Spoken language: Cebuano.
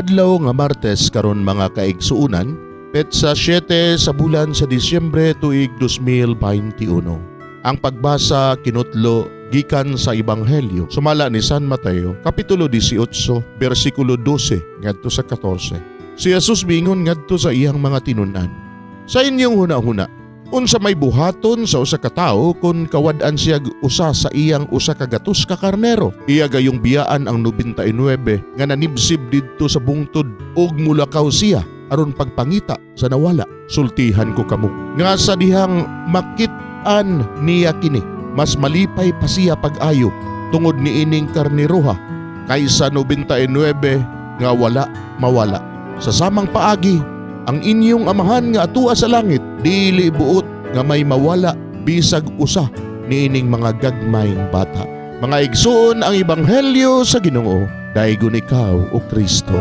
Adlaw nga Martes karon, mga kaigsuonan, petsa 7 sa bulan sa Disyembre, tuig 2021. Ang pagbasa kinutlo gikan sa Ebanghelyo sumala ni San Mateo, kapitulo 18, bersikulo 12 ngadto sa 14. Si Jesus miingon ngadto sa iyang mga tinun-an, "Sa inyong huna-huna, unsa may buhaton sa usa ka tawo kung kawad-an siya usa sa iyang 100 ka karnero? Iya gayong biyaan ang 99 nga nanibsib didto sa bungtod ug mulakaw siya aron pagpangita sa nawala. Sultihan ko kamo nga sa dihang makit-an niya kini, mas malipay pa siya pag-ayo tungod niining karneroha kaysa 99 nga wala mawala. Sa samang paagi, ang inyong Amahan nga atua sa langit dili buot nga may mawala bisag usa niining mga gagmayng bata." Mga igsoon, ang ebanghelyo sa Ginoo. Daygon ikaw, o Kristo.